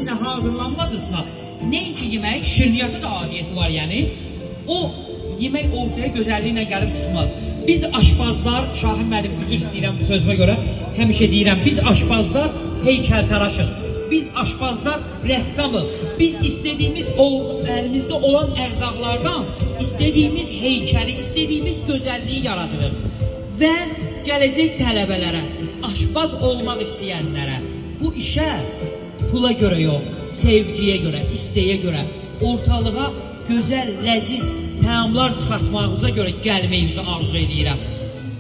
ilə hazırlanmadısa, nəinki yemək, şirniyyatı da adiyyəti var yəni. O yemək ortaya gözəlliklə gəlib çıxmaz. Biz aşpazlar, Şahin müəllim, üzr istəyirəm bu sözümə görə, həmişə deyirəm, biz aşpazlar heykəltaraşıq. Biz aşpazlar rəssamıq. Biz istədiyimiz əlimizdə olan ərzaqlardan istədiyimiz heykəli, istədiyimiz gözəlliyi yaradırıq. Və gələcək tələbələrə, aşpaz olmaq istəyənlərə bu işə pula görə yox, sevgiyə görə, istəyə görə, ortalığa gözəl, ləziz təamlar çıxartmağınıza görə gəlməyinizi arzu edirəm.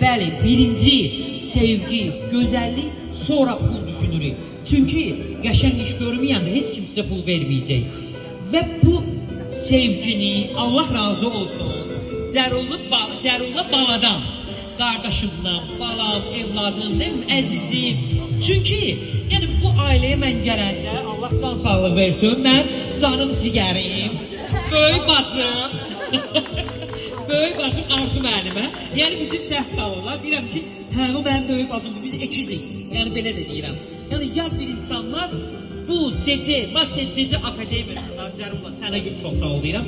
Bəli, birinci sevgi, gözəllik, sonra pul düşünürük. Çünki qəşəng iş görməyəndə heç kim sizə pul verməyəcək. Və bu sevgini Allah razı olsun, Cərulla baladan, qardaşımdan, balam, evladım, değil mi, əzizim. Çünki yəni bu ailəyə mən gələndə Allah can sağlığı versin, mən canım cigərim, böyük bacım, böyük bacım Arzu müəllimə. Yəni bizi səhv salırlar. Deyirəm ki, hə o mənim böyük bacımdır, biz ikizik. Yəni belə də deyirəm. Yəni yad bir insanlar bu CC, Master CC Akademiyasından Cərulla sənə gül çox sağ ol deyirəm.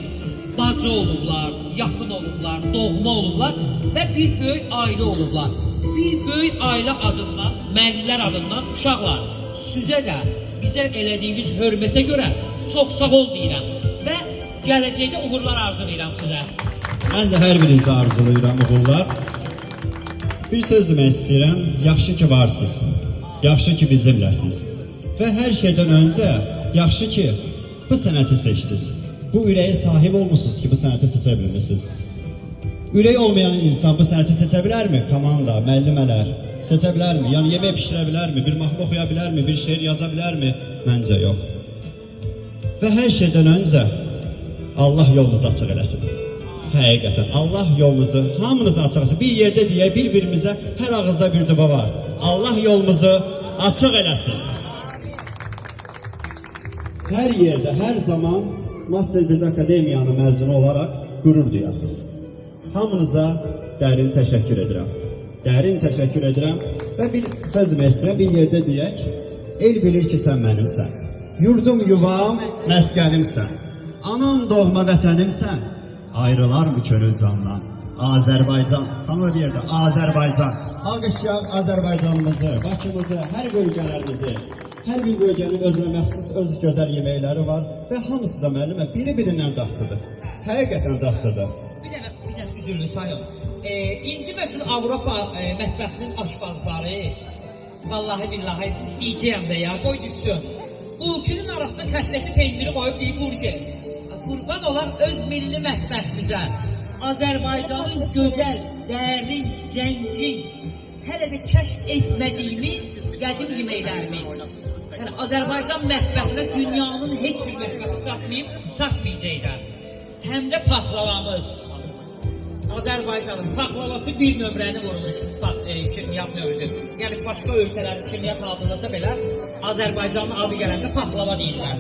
Bacı olublar, yaxın olublar, doğma olublar və bir böyük ailə olublar. Bir böyük ailə adından, müəllimlər adından uşaqlar, sizə də bizə elədiyiniz hörmətə görə çox sağ ol deyirəm və gələcəkdə uğurlar arzulayıram sizə. Mən də hər birinizə arzulayıram uğurlar. Bir söz demək istəyirəm. Yaxşı ki varsınız. Yaxşı ki bizimləsiniz. Və hər şeydən öncə yaxşı ki bu sənəti seçdiniz. Bu ürəyə sahib olmusunuz ki bu sənəti seçə bilmişsiniz. Ürək olmayan insan bu sənəti seçə bilərmi? Komanda, müəllimələr seçə bilərmi? Yəni yemək bişirə bilərmi? Bir mahnı oxuya bilərmi? Bir şeir yaza bilərmi? Məncə yox. Və hər şeydən öncə Allah yolunuzu açıq eləsin. Həqiqətən Allah yolunuzu hamınızı açıq eləsin. Bir yerdə deyək bir-birimizə hər ağızda bir dua var. Allah yolumuzu açıq eləsin. Hər yerdə, hər zaman Master CC Akademiyanın məzunu olaraq qürur duyasınız. Hamınıza dərin təşəkkür edirəm. Dərin təşəkkür edirəm və bir söz demək istəyirəm, bir yerdə deyək. El bilir ki sən mənimsən. Yurdum, yuvam, məskənimsən. Anam doğma vətənimsən. Ayrılar mı könül candan? Azərbaycan. Hamı bir yerdə Azərbaycan. Alqışlayaq Azərbaycanımızı, Bakımızı, hər bölgələrimizi. Hər bir bölgənin özünə məxsus öz gözəl yeməkləri var və hamısı da müəllimə biri-birindən dadlıdır. Həqiqətən dadlıdır. Bir dənə üzürlü sayım. İnci məsələn Avropa mətbəxinin aşpazları, vallahi billahi deyəcəyəm də ya, qoy düşsün. Bulkinin arasına kətleti peyniri qoyub deyib burger. Qurban olan öz milli mətbəximizə, Azərbaycanın gözəl, dərin, zəngin, hələ də kəşf etmədiyimiz qədim yeməklərimiz. Yəni Azərbaycan mətbəxinə dünyanın heç bir mətbəxi çatmayıb, çatmayacaq da. Həm də paxlavamız. Azərbaycanın paxlavası bir nömrəni vurmuş şirniyyat növüdür. Yəni başqa ölkələrin şirniyyat hazırlasa belə Azərbaycanın adı gələndə paxlava deyirlər.